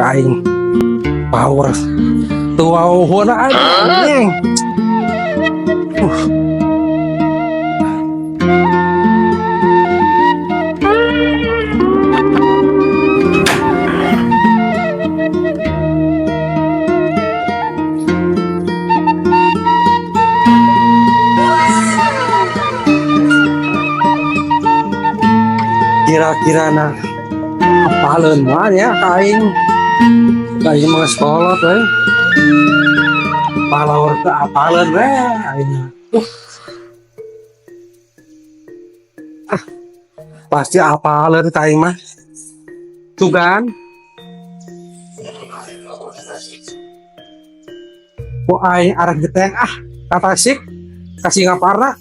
Aing power. Tuh wawuhna anjing. Kira-kira nah apaleun mah ya ka aing. Ka aing mah geus kolot we. Palawar teh apaleun we aing. Ah, pasti apaleun ka aing mah. Tuh kan. Ku aing arek geteng ah ka Tasik ka Singaparna.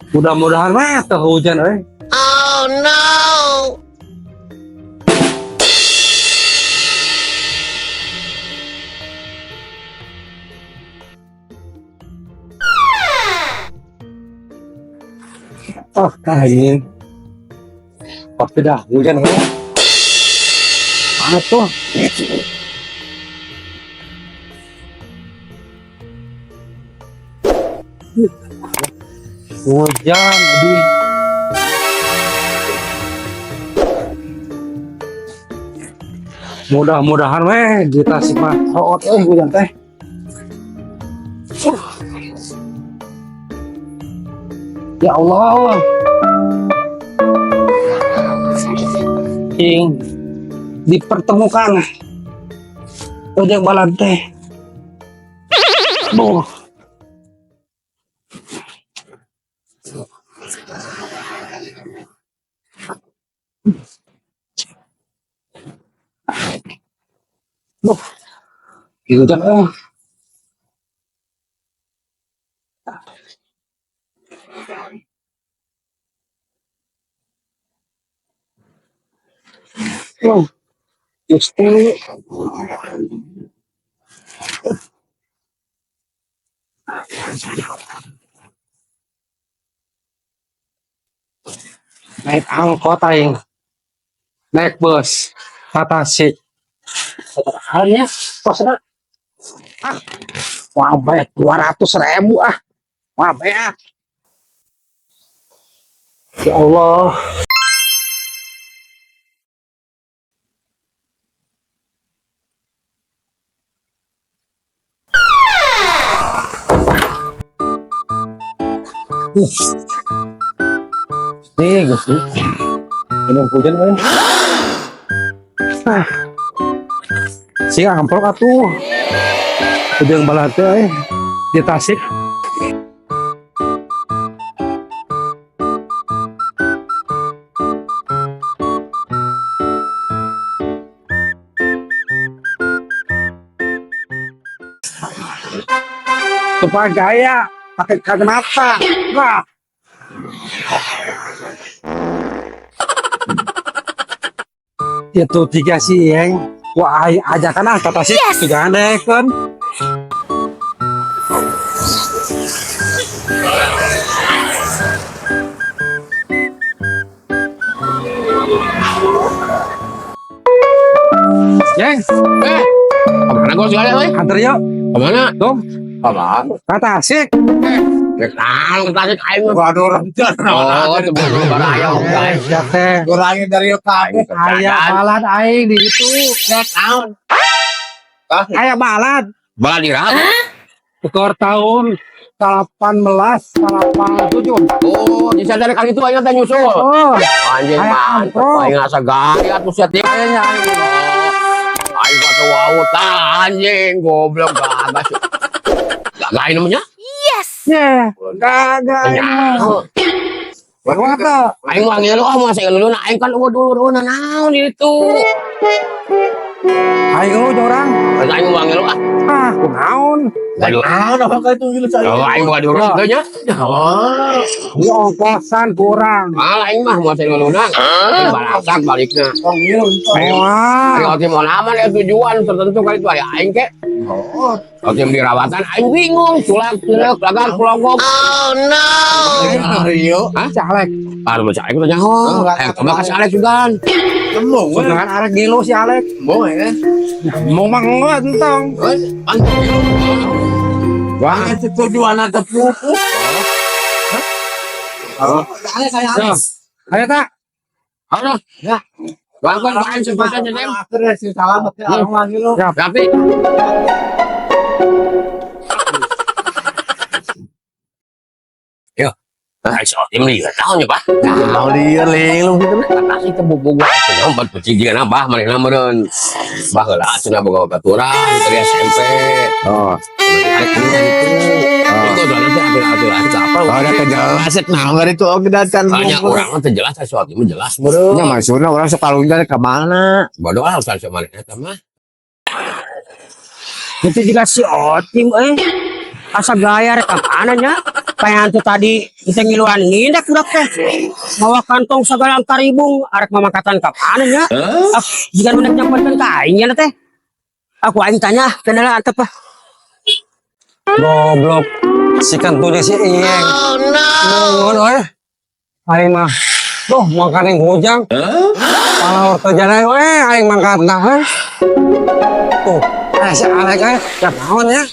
Mudah-mudahan mah teu hujan euy. Oh no! Oh, aing. Pasti dah hujan euy. Atuh. Hujan, aduh. Mudah-mudahan weh di Tasik mah root euy hujan teh. Ya Allah. Ing dipertemukan. Ujang balad teh. Duh. Duh. Hujan eh. Oh, justru naik angkot aing, naik bus ka Tasik. Halnya kosna ah, wah baik 200.000 ah. Wah baik. Ya Allah. Nih, Gusti. Ini hujan kan? Ah. Sing amplok atuh. Ujang balad teh di Tasik. Supaya gaya pakai kacamata. Wah. Itu tiga sih yang wah aing ajakan ah kata sih Yes. tiga kan. Yang, Eh, kemana gua sekali, oi? antar yuk. Kemana? Dong, Kemana? ke Tasik. Rek naon ke Tasik aing mah. Waduh, rencana. Oh, sebelum baraya aing. Ya teh. Kurangin dari kamu. Aya balad aing di itu. Rek naon? Aya balad. Balad iraha. Tekor tahun 1887. Oh, bisa dari kali itu aing teh nyusul. Oh, Anjing Aya mantep, amprok. aing asa gaya atuh sia teh. kayaknya aing. Aing kata wau tah anjing goblok gagas. Gagah namanya? Yes! Ya, gagah aing mah. Nyaho. Kumaha? Aing mah ngilu ah masa ngilu na aing kan eueuh dulur naon itu. Aing lu orang. Aing mah ngilu ah. Ah, kunaon? Gaduh. Ah, apa kayak itu gitu saya. Oh, aing boga diurus teu nya. Oh, Di ongkosan kurang. Ah, aing mah moal saya ngeluna. Aing balasak balikna. oh, iya, Wah, Aing oke mau nama ya tujuan tertentu kali itu ada aing ke. Oh, Oke di rawatan aing bingung, culak culak lagar kulongkok. Oh no! Rio. Hah? caleg. Aduh baca aing tanya ho. Oh, Eh, kumaha ka si Alex sugan. Embung we. Sugan arek ngilu si Alek. Embung ya. Mau mah enggak entong. Wah, Tujuan atau pupu. Oh, saya ya. Ayo tak. Halo. Ya. Bangkon kain sebutan ya, Dem. Akhirnya si salamet ya orang lagi lu. Tapi Yo, nah, si Otim lieur tahun ya, Pak. Nah, lieur ling lu gitu. Kata sih teu bobogoh atuh nyombat peci jeung abah manehna meureun. Baheula cenah boga babaturan dari SMP. Oh. Arek kuliah gitu. Itu soalnya teh akhir-akhir apa? Oh, udah jelas nah enggak itu oke datang. Banyak orang mah teu jelas si Otim mah jelas meureun. Ya maksudnya orang suka lunjar ke mana? Bodoh ah urusan si manehna eta mah. Itu juga si Otim eh. Asa gaya rek mana nya? Kayak tuh tadi kita ngiluan ngindak budak teh. Mawa kantong segala karibung arek mamakatan ka mana nya? Ah, jika nu nyampeun ka aing nya teh. Aku aing tanya kenala antep ah. Goblok. Si kentutnya si Ieng. Oh no! Nungun euy. Aing mah. Duh, makan yang hujang. Kalau terjadi we aing mangkatna heuh. Tuh, si Alek euy, ya naon ya?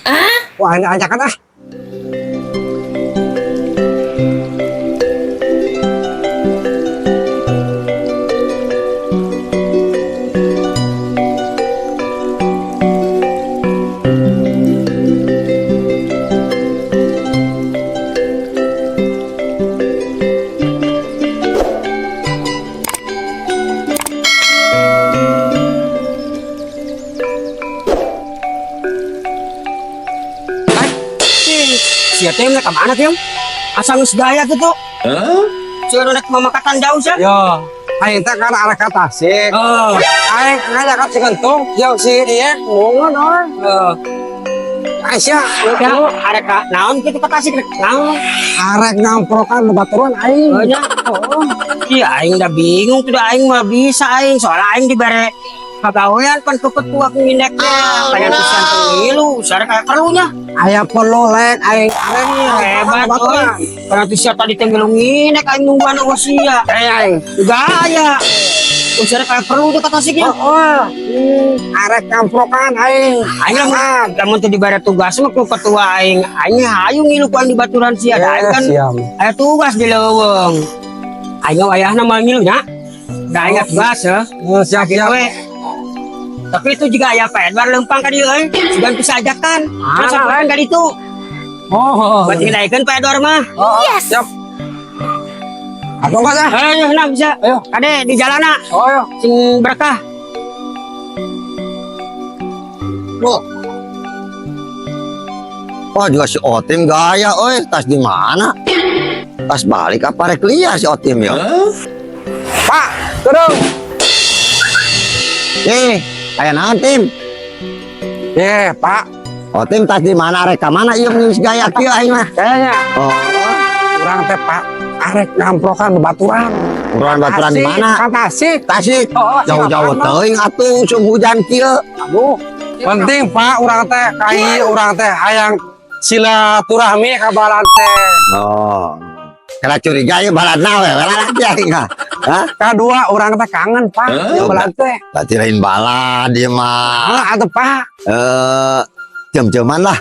Wah, ini ajakan ah. Si Otim rek ka mana teh? Asa geus gaya gitu. Si rek mamakatan jauh sih. Yo, aing teh kan arek ka Tasik. Oh, Aing ngajak si kentung, jeung si Ieng nungun euy. oh. Aing sia, Ya, arek ka naon kitu ka Tasik rek naon? arek ngamprokan babaturan aing. Oh, nya. Oh. Iya, aing udah bingung tuh dah aing mah bisa aing soalnya aing dibere pagawean pan ku ketua ku ngindek teh Oh, pengen no. pisan pemilu sare kayak perlunya Aya perlu lek aing arek hebat euy karena tuh sia tadi teh ngilu ngindek aing nungguan eueuh sia Eh aing. gaya sare kayak perlu tuh kata Tasiknya. Oh, arek ngamprokan aing. Aing lamun lamun teu dibere tugas mah ku ketua aing aing hayu ngilu ku aing di baturan sia da aing kan siap. aya tugas di leuweung aing wayahna mah ngilu nya da aing tugas ya. Oh, siap Gitu siap. we. Tapi itu juga aya Pak Edward lempang ka dieu euy. Sugan bisa ajakan. Terus Ah, sampean ka ditu. Oh, oh, Buat nginaikeun Pak Edward mah. oh, yes. Siap. Atau enggak sah? Ayo nah bisa. Ayo. Kade di jalana Oh, ayo. sing berkah. Wah, juga si Otim gaya, oi. Tas di mana? Tas balik apa rek liar si Otim ya? Pak, turun. Eh, aya naon Tim? Eh, Pak, Otim tas di mana rek ka mana ieu geus gaya kieu aing mah. kayaknya Oh, urang teh Pak arek ngamprokan babaturan. urang baturan di mana? Ka Tasik. Tasik. Oh, Jauh-jauh teuing atuh usum hujan kieu. Aduh, penting Pak urang teh kai urang teh hayang silaturahmi ka balad teh. Oh. Kena curiga ieu baladna we, balad aing mah. Hah? Kadua urang teh kangen Pak jeung balad teh. Berarti lain balad ieu mah. Ah, atuh Pak. Eh, jam-jaman lah.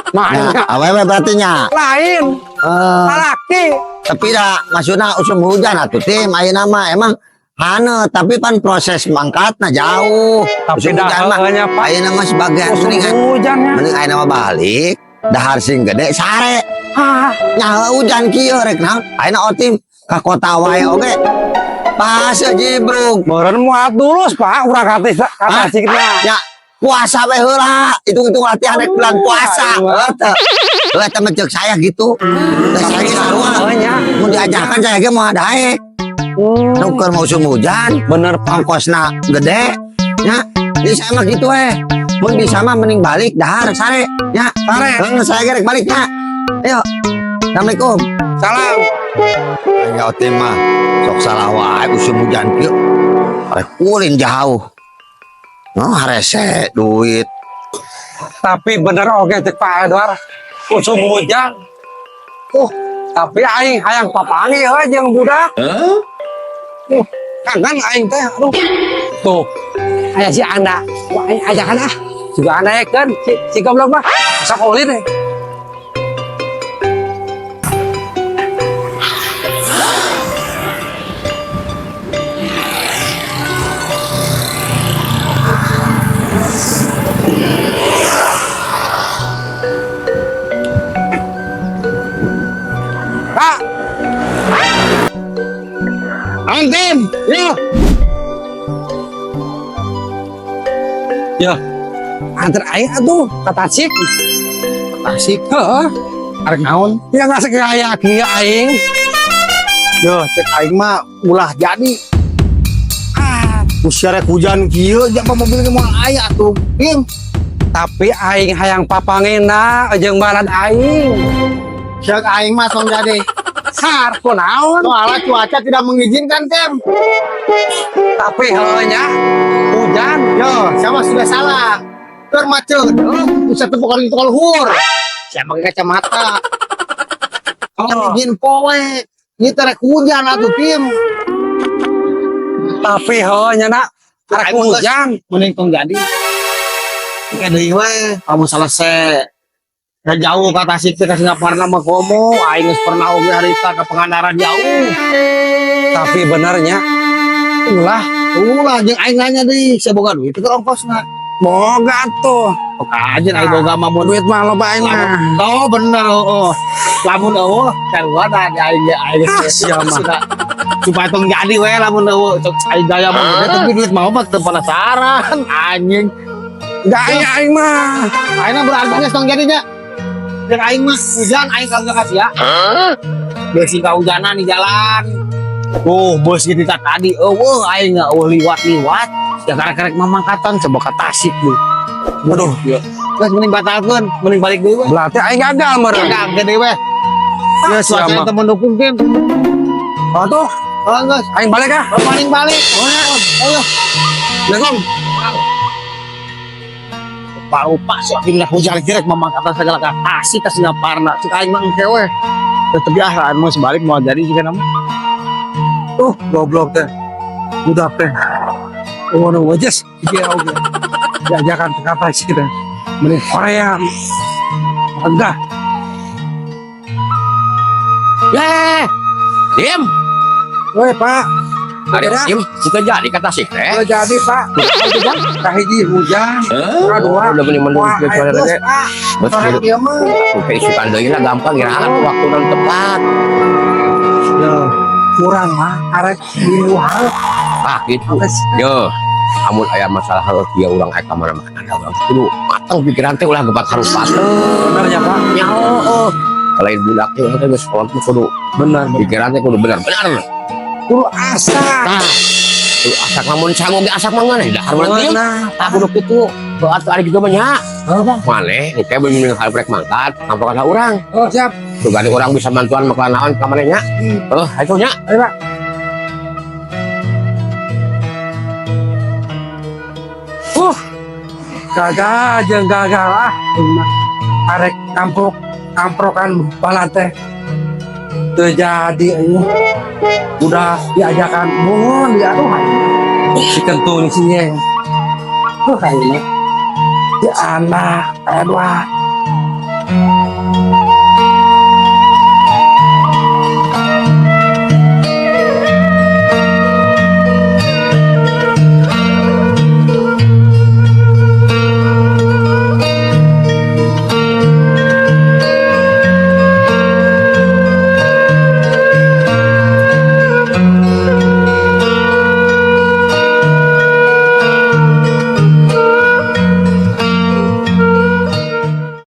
Mah Nah, awewe berarti nya. lain Eh, lalaki. tapi dah maksudnya usum hujan atuh Tim ayeuna mah emang hane tapi pan proses mangkatna jauh. Tapi Usum dah hujan mah heueuh nya, Pak. ayeuna mah sebagian Usum mendingan hujannya. mending ayeuna mah balik dahar sing gede sare. Ah, Nya hujan kieu rek naon ayeuna Otim ka kota wae oge. Pas jibrug. meureun moal tulus Pak urang ka Tasik mah. Ya puasa we heula, hitung-hitung latihan rek bulan puasa. Heuh teh. Heuh teh mah ceuk saya gitu. Teh saya ge sarua. Heuh nya. Mun diajarkan saya ge moal daek. Nu keur musim hujan, Bener Pak. ongkosna gede. Nya, jadi saya mah gitu eh. Mun bisa mah mending balik dahar sare. Nya, Sare. Heuh, saya ge rek balik nya. Ayo. Assalamualaikum. Salam. Ya Otim mah sok salah wae usum hujan kieu. Arek ulin jauh. Oh, harese duit. Tapi bener oge cek Pak Edward. Usum hujan. Tapi aing hayang papanggih heuh jeung budak. Kangen aing teh, aduh. Tuh, aya si Anda. Wah, aing ajakan ah. Juga anda kan, si goblok mah. Sok ulin eh. Pak. Antin, ya. Ya. Antar aing atuh ka Tasik. Tasik. Heeh. Arek naon? Ya nggak sekaya kieu aing. Yo, cek aing mah ulah jadi. Ah, Usia rek hujan kieu, jaba mobil ge moal aya atuh. Tim, tapi aing hayang papangena jeung balad aing. Cek aing mah tong jadi. Sar kunaon? Soalnya cuaca tidak mengizinkan, Tim. Tapi heuh nya hujan. Yo, sama sudah salah. Keur macet, oh, bisa tepuk itu luhur. Siapa pakai kacamata? Oh, Izin poe. Ini rek hujan atuh, Tim. Tapi heuh nya nak arek Aing mah geus hujan. Mending tong jadi. Kayak deui we, kamu selesai. Ya jauh ka Tasik teh ka Singaparna mah komo, aing geus pernah oge harita ka Pangandaran jauh. Tapi benernya ulah. Ulah jeung aing nanya deui, sia boga duit teu ongkosna? Boga tuh. Oke aja aing boga mah mun Duit mah loba aing mah. Oh bener, oh. Lamun eueuh sarua da di aing ge aing Ah, sia mah. Supaya tong jadi we lamun eueuh cek aing gaya mah gede, tapi duit mah mah teu penasaran anjing. Gaya aing mah. Aing mah berarti geus tong jadinya. Jeung aing mah hujan aing kagak kasih ya. Beusi kahujanan di jalan. Oh, bos gitu tadi eueuh aing eueuh liwat-liwat. Ya karek-karek mamangkatan coba ka Tasik deui. Aduh, Geus mending batalkeun, mending balik deui we. Berarti aing gagal meureun. Gagal gede we. Ya Ah, sia cuaca mah. teu mendukung, Tim. Oh tuh, Oh, geus. aing balik ah. Oh, paling balik. Oh, ya. Oh, ya. Assalamualaikum. Pak sih akhirnya hujan kirek mamangkatan segala ka Tasik ka Singaparna. Cek aing mah engke we. Tetep ya, mah sebalik mau jadi jika nama. Tuh, goblok teh. Budak teh. Ngono wajes iki oge. Diajakan ke Tasik teh. Mending Korea. Enggak. Ye. Dim. Woi, Pak. Ari Udah. Dim, bukan jadi ka Tasik teh. Udah jadi, Pak. Kahiji hujan. Kadua. Udah mending mendung Wah, kieu aing cuaca geus, teh. Pak. Betul. Dia mah. Oke, isukan deui lah gampang iraha waktu dan tepat. Ya, kurang mah arek minggu hareup. Ah, gitu. Yo, amun aya masalah hal kieu urang aya ka mana-mana urang kudu mateng pikiran teh ulah gebat harupat. Bener ya, Pak? Ya, oh. Lain budak teh urang teh geus kolot mah kudu Bener. Pikiran teh kudu bener-bener. Kudu asa. Tah. Tuh asak lamun sangu ge asak mah ngeunah dahar urang teh. Nah, Tah kudu kitu. Baat ari kitu mah nya. oh, Bang. Maneh engke bener hal rek mangkat, nampak ka urang. Oh, siap. Tuh gade urang bisa bantuan mah naon ka maneh nya. Oh, hayu nya. Ayo, Pak. Gagal jeung gagal ah. Aing mah. Arek kampok kamprokan balad teh. Teu jadi aing. Udah diajakan mohon di aduh aing. Si kentung si Nyeng. Aing mah. Si anak, aduh.